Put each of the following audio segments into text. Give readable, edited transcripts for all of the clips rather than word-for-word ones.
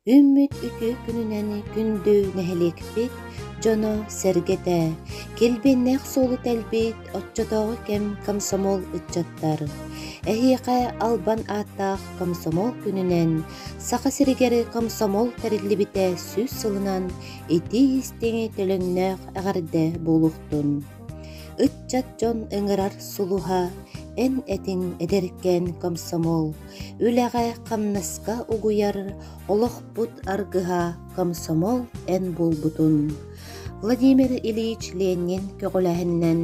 Үүммүт үтүө күнүнэн күндү нэһилиэкпит дьоно-сэргэтэ, килбиэннээх суолу тэлбит оччотооҕу кэм комсомол ыччаттар, эһиэхэ албан ааттаах комсомол күнүнэн Саха сиригэр комсомол тэриллибитэ 100 сылынан итии-истиҥи төлөннөөх эҕэрдэ буолуохтун! Ыччат дьон ыҥырар сулуһа, эн этиҥ эдэркээн комсомол, үлэҕэ-хамнаска угуйар олохпут аргыһа комсомол эн буолбутун. Владимир Ильич Ленин көҕүлээһининэн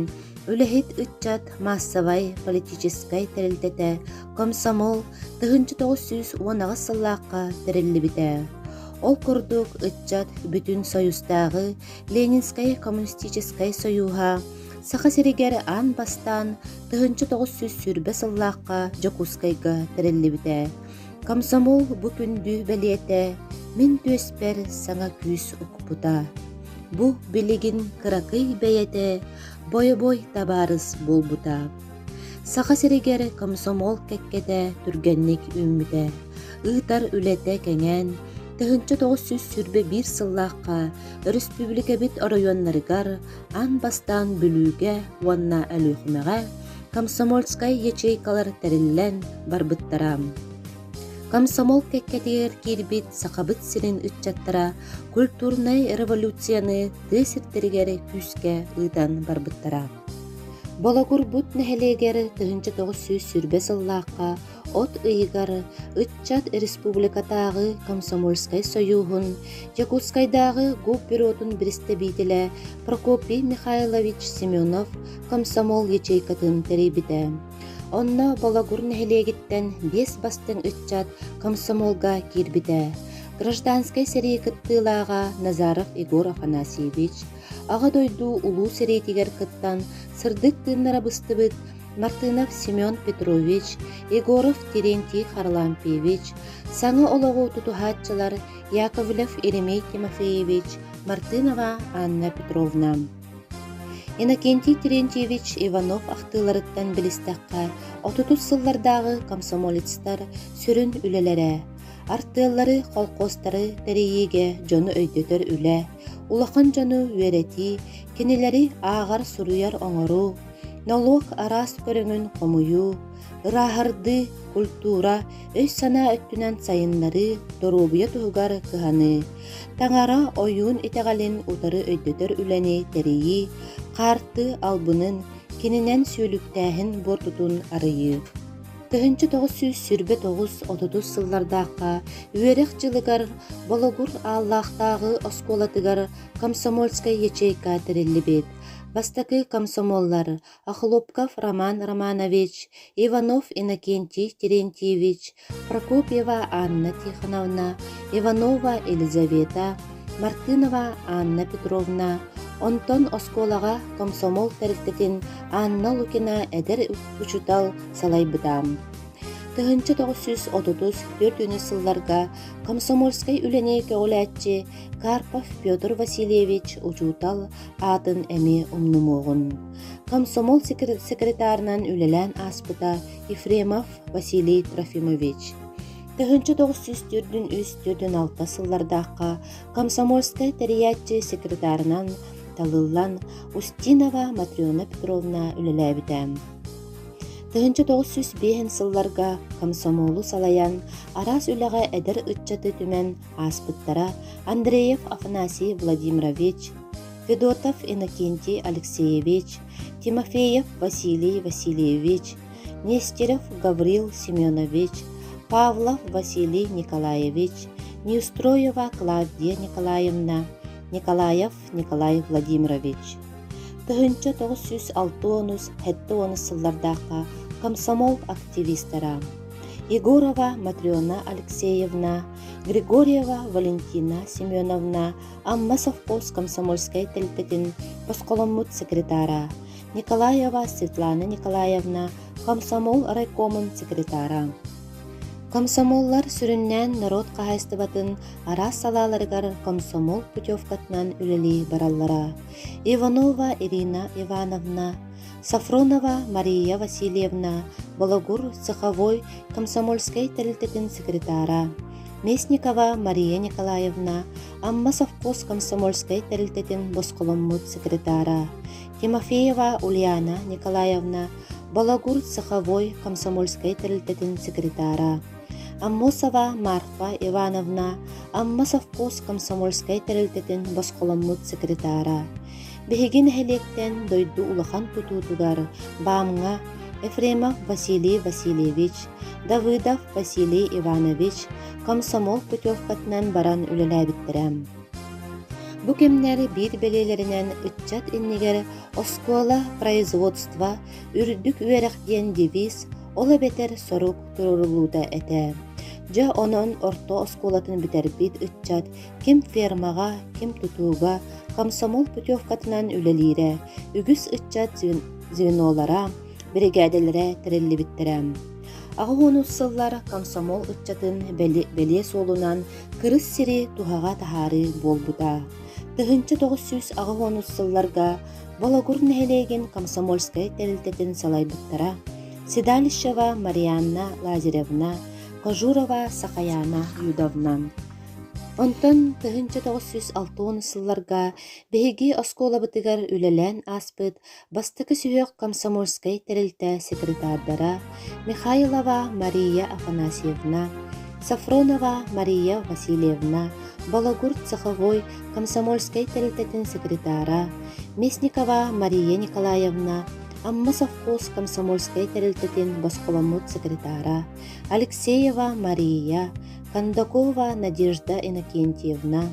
үлэһит ыччат маассабай политическай тэрилтэтэ комсомол 1918 сыллаахха тэриллибитэ. Ол курдук ыччат бүтүн Союзтааҕы Ленинскэй коммунистическай сойууһа Саха сиригэр аан бастаан 1920 сыллаахха Дьокуускайга тэриллибитэ. Комсомол бу күндү бэлиэтэ мин түөспэр саҥа күүс укпута. Бу билигин кыракый бэйэтэ бойобуой табаарыс буолбута. Саха сиригэр комсомол кэккэтэ түргэнник үүммүтэ. Ыытар үлэтэ кэҥээн, 1921 сыллаахха өрөспүүбүлүкэбит оройуоннарыгар аан бастаан Бүлүүгэ уонна Өлүөхүмэҕэ комсомольскай ячейкалар тэриллэн барбыттара. Комсомол кэккэтигэр киирбит Сахабыт сирин ыччаттара культурнай революцияны тыа сирдэригэр күүскэ ыытан барбыттара. Бологурбут нэһилиэгэр 1920 сыллаахха от ыйыгар Ыччат республикатааҕы комсомольскай сойууһун Якутскайдааҕы губбюротун бирэстэбиитэлэ Прокопий Михайлович Семенов комсомол ячейкатын тэрийбитэ. Онно Бологур нэһилиэгиттэн биэс бастыҥ ыччат комсомолга киирбитэ. Гражданскай сэрии кыттыылааҕа Назаров Егор Афанасьевич, Аҕа дойду Улуу сэриитигэр кыттан сырдык тыыннара быстыбыт Мартынов Семен Петрович, Егоров Терентий Харлампьевич, саҥа олоҕу тутуһааччылар Яковлев Еремей Тимофеевич, Мартынова Анна Петровна. Иннокентий Терентьевич Иванов ахтыыларыттан билистэххэ, отутус сыллардааҕы комсомолецтар сүрүн үлэлэрэ артыаллары, холкуостары тэрийиигэ дьону өйдөтөр үлэ, улахан дьону үөрэтии, кинилэри ааҕар-суруйар оҥоруу, нолуок араас көрүҥүн хомуйуу, ырааһырдыы, культура, өй-санаа өттүнэн сайыннарыы, доруобуйа туһугар кыһаныы, таҥара ойуун итэҕэлин утары өйдөтөр үлэни тэрийии, хаарты албынын, кининэн сүөлүктээһин буортутун арыйыы. 1929-30 сыллардаахха үөрэх дьылыгар Бологур Ааллаахтааҕы оскуолатыгар комсомольскай ячейка тэриллибит. Бастакы комсомоллар Охлопков Роман Романович, Иванов Иннокентий Терентьевич, Прокопьева Анна Тихоновна, Иванова Елизавета, Мартынова Анна Петровна, онтон оскуолаҕа комсомол тэрилтэтин Анна Лукина эдэр учуутал салайбыта. 1934 сылларга комсомольскай үлэни көҕүлээччи Карпов Петр Васильевич учуутал аатын эмиэ умнумуоҕун. Комсомол секретарынан үлэлээн ааспыта Ефремов Василий Трофимович. 1943-46 сыллардаахха комсомольскай тэрийээччи секретарынан талыллан Устинова Матрена Петровна үлэлээбитэ. 1905 сылларга комсомолу салайан, араас үлэҕэ эдэр ыччаты түмэн ааспыттара Андреев Афанасий Владимирович, Федотов Иннокентий Алексеевич, Тимофеев Василий Васильевич, Нестеров Гаврил Семенович, Павлов Василий Николаевич, Неустроева Клавдия Николаевна, Николаев Николай Владимирович. 1960-70 сыллардаахха комсомол активистара Егорова Матрена Алексеевна, Григорьева Валентина Семеновна Амма совхоз комсомольскай тэрилтэтин босхоломмут секретара, Николаева Светлана Николаевна комсомол райкомун секретара. Комсомоллар сүрүннээн норуот хаһаайыстыбатын араас салааларыгар комсомол путевкатынан үлэлии бараллара. Иванова Ирина Ивановна, Сафронова Мария Васильевна Бологур цеховой комсомольскай тэрилтэтин секретара, Местникова Мария Николаевна, Амма совхоз комсомольскай тэрилтэтин босхоломмут секретара, Тимофеева Ульяна Николаевна, Балагур цеховой комсомольскай тэрилтэтин секретара, Аммосова Марфа Ивановна, Амма совхоз комсомольскай тэрилтэтин босхоломмут секретара, Биһиги нэһилиэктэн дойду улахан тутуутугар БАМ-ҥа Ефремов Василий Васильевич, Давыдов Василий Иванович комсомол путевкатынан баран үлэлээбиттэрэ. Бу кэмнэр биир бэлиэлэринэн ыччат иннигэр оскуола, производство, үрдүк үөрэх диэн девиз, ол эбэтэр сорук туруоруллуута этэ. Дьэ онон орто оскуолатын бүтэрбит ыччат ким фермаҕа, ким тутууга комсомол путевкатынан үлэлиирэ, үгүс ыччат звенолара, биригээдэлэрэ тэриллибиттэрэ. Аҕыс сыллар комсомол ыччатын бэлиэ суолунан кырыс сири туһаҕа таһаарыы буолбута. 1980 сылларга Бологур нэһилиэгин комсомольскай тэрилтэтин салайбыттара Седалищева Марианна Лазаревна, Кожурова Сахаяна Юдовна. Онтон 1960 сылларга биһиги оскуолабытыгар үлэлээн ааспыт бастакы сүһүөх комсомольскай тэрилтэ секретардара Михайлова Мария Афанасьевна, Сафронова Мария Васильевна, Балагур цеховой комсомольскай тэрилтэтин секретара Местникова Мария Николаевна, Амма совхоз комсомольскай тэрилтэтин босхоломмут секретара Алексеева Мария, Кондакова Надежда Иннокентьевна,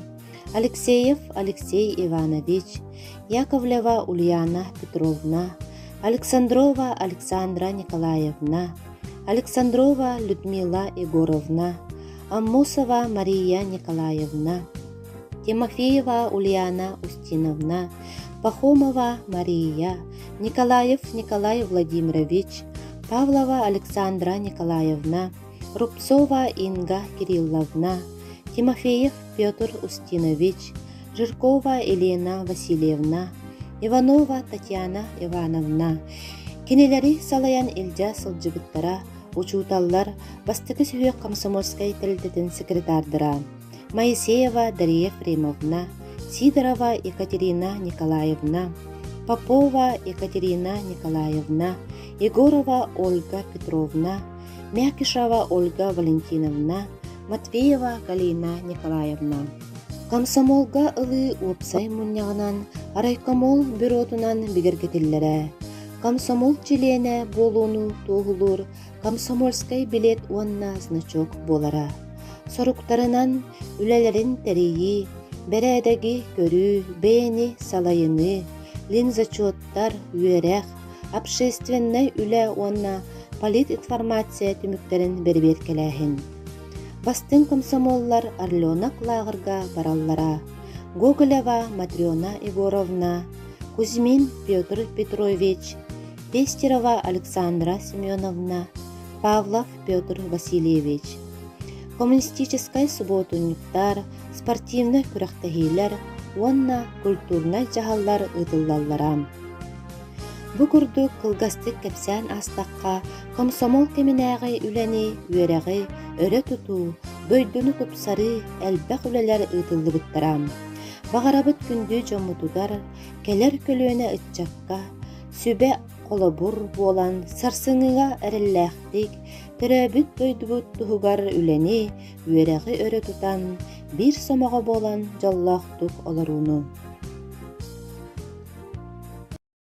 Алексеев Алексей Иванович, Яковлева Ульяна Петровна, Александрова Александра Николаевна, Александрова Людмила Егоровна, Аммосова Мария Николаевна, Тимофеева Ульяна Устиновна, Пахомова Мария, Николаев Николай Владимирович, Павлова Александра Николаевна, Рубцова Инга Кирилловна, Тимофеев Петр Устинович, Жиркова Елена Васильевна, Иванова Татьяна Ивановна кинилэри салайан илдьэ сылдьыбыттара учууталлар бастакы сүһүөх комсомольскай тэрилтэтин секретардара Моисеева Дария Ефремовна, Сидорова Екатерина Николаевна, Попова Екатерина Николаевна, Егорова Ольга Петровна, Мякишева Ольга Валентиновна, Матвеева Галина Николаевна. Комсомолга ылыы уопсай мунньаҕынан райкомол бюротунан бигэргэтиллэрэ. Комсомол чилиэнэ буолууну туоһулуур комсомольскай билет уонна значок буолара. Соруктарынан үлэлэрин тэрийии, бэрээдэги көрүү, бэйэни салайыныы, лензачеттар, үөрэх, общественнай үлэ уонна политинформация түмүктэрин бэрэбиэркэлээһин. Бастыҥ комсомоллар Орленок лааҕырга бараллара. Гоголева Матрена Егоровна, Кузьмин Петр Петрович, Пестерова Александра Семеновна, Павлов Петр Васильевич. Коммунистическай субуотунньуктар, спортивнай күрэхтэһиилэр уонна культурнай дьаһаллар ыытыллаллара. Бу курдук кылгастык кэпсээн аастахха, комсомол кэминээҕи үлэни, үөрэҕи өрө тутуу, дойдуну тупсарыы элбэх үлэлэр ыытыллыбыттара. Баҕарабыт күндү дьоммутугар, кэлэр көлүөнэ ыччакка сүбэ холобур буолан сарсыҥҥыга эрэллээхтик, төрөөбүт дойдубут туһугар үлэни, үөрэҕи өрө тутан, биир сомоҕо буолан дьоллоохтук олорууну.